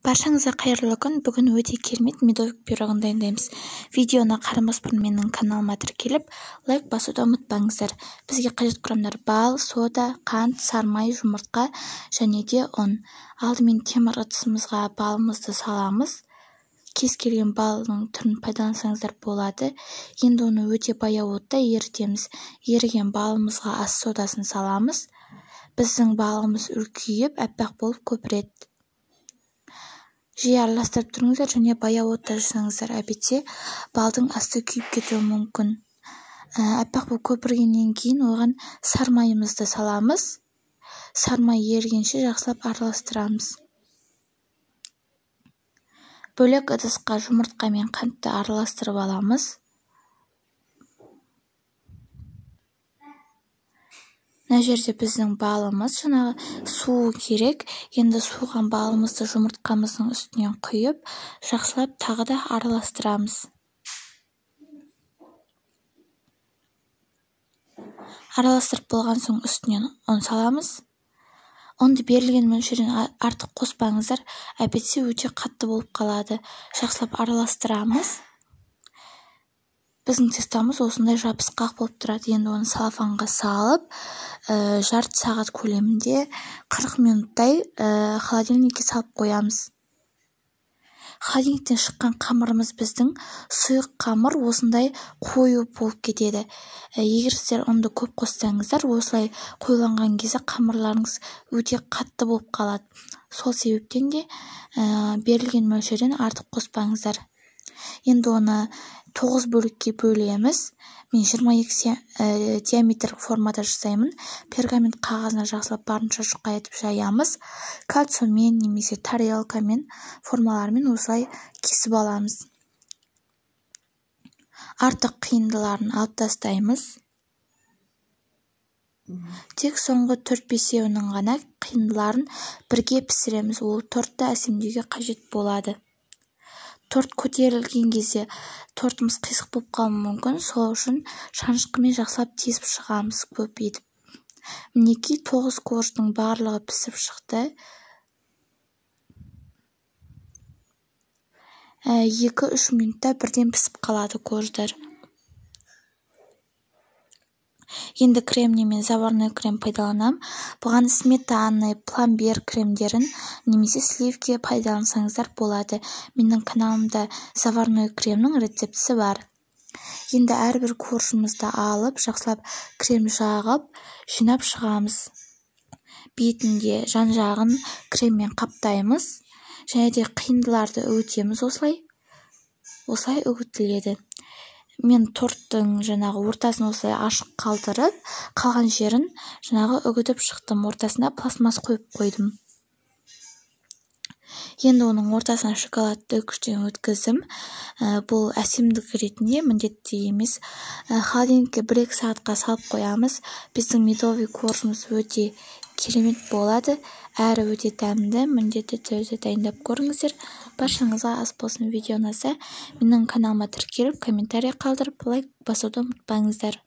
Баршаңызға қайырлы күн. Бүгін өте керемет медовик пирогын дайындаймыз. Видеоны қарамас бұрын менің каналыма тіркеліп, лайк басуды ұмытпаңыздар. Бізге қажет құрамдар: бал, сода, қант, сармай, жұмыртқа және де ұн. Алдымен темір ыдысымызға балымызды саламыз. Кез келген балдың түрін пайдалансаңыздар болады. Енді оны өте баяу отта ерітеміз. Еріген балымызға ас содасын саламыз. Біздің балымыз үлкейіп, аппақ болып көпіреді. Жиі араластырып тұрыңыздар және баяу отта жасаңыздар, әйтпесе балдың асты күйіп кетуі мүмкін. Аппақ болып көпіргеннен кейін оған сармайымызды саламыз. Сармай ерігенше жақсылап араластырамыз. Бөлек ыдысқа жұмыртқа мен қантты араластырып аламыз. Мына жерде біздің балымыз жаңағы суы керек. Енді суыған балымызды жұмыртқамыздың үстінен құйып, жақсылап тағы да араластырамыз. Араластырып болған соң үстінен ұн саламыз. Ұнды берілген мөлшерден артық қоспаңыздар, әйтпесе өте қатты болып қалады. Жақсылап араластырамыз. Біздің тестамыз осындай жабысқақ болып тұрады. Енді оны салафанға салып, жарты сағат көлемінде 40 минуттай холодильникке салып қоямыз. Холодильниктен шыққан қамырымыз біздің сұйық қамыр осындай қою болып кетеді. Егер сіздер ұнды көп қоссаңыздар, осылай қоюланған кезде қамырларыңыз өте қатты болып қалады. Сол себептен де берілген мөлшерден артық қоспаңыздар. Енді оны 9 бөлікке бөлеміз. Мен 22 диаметрлік формада жасаймын. Пергамент қағазына жақсылап барынша жұқа етіп жаямыз. Кольцомен немесе тарелкамен, формалармен осылай кесіп аламыз. Артық қиындыларын алып тастаймыз. Тек соңғы 4-5-еуінің ғана қиындыларын бірге пісіреміз. Ол тортты әсемдеуге қажет болады. Торт көтерілген кезде тортымыз қисық болып қалуы мүмкін. Сол үшін шанышқымен жақсылап тесіп шығамыз көп етіп. Мінекей 9 корждың барлығы пісіп шықты. 2-3 минутта бірден пісіп қалады корждар. Енді кремне мен заварной крем пайдаланам. Бұған сметана, пломбир кремдерін немесе сливки пайдалансаңыздар болады. Менің каналымда заварной кремнің рецептісі бар. Енді әрбір коржымызды алып, жақсылап крем жағып, жинап шығамыз. Бетінде жан-жағын креммен қаптаймыз. Және де қиындыларды үгітеміз осылай. Осылай үгітіледі. Мен торттың жаңағы ортасын осылай ашық қалдырып, қалған жерін жаңағы үгітіп шықтым. Ортасына пластмасс қойып қойдым. Енді оның ортасына шоколадты күштен өткіздім. Бұл әсемдік ретінде міндетті емес. Холодильникке 1-2 сағатқа салып қоямыз. Біздің медовый коржымыз өте керемет болады, әрі өте дәмді. Міндетті түрде дайындап көріңіздер. Баршаңызға ас болсын. Видео ұнаса, менің каналыма тіркеліп, комментарий қалдырып, лайк басуды ұмытпаңыздар.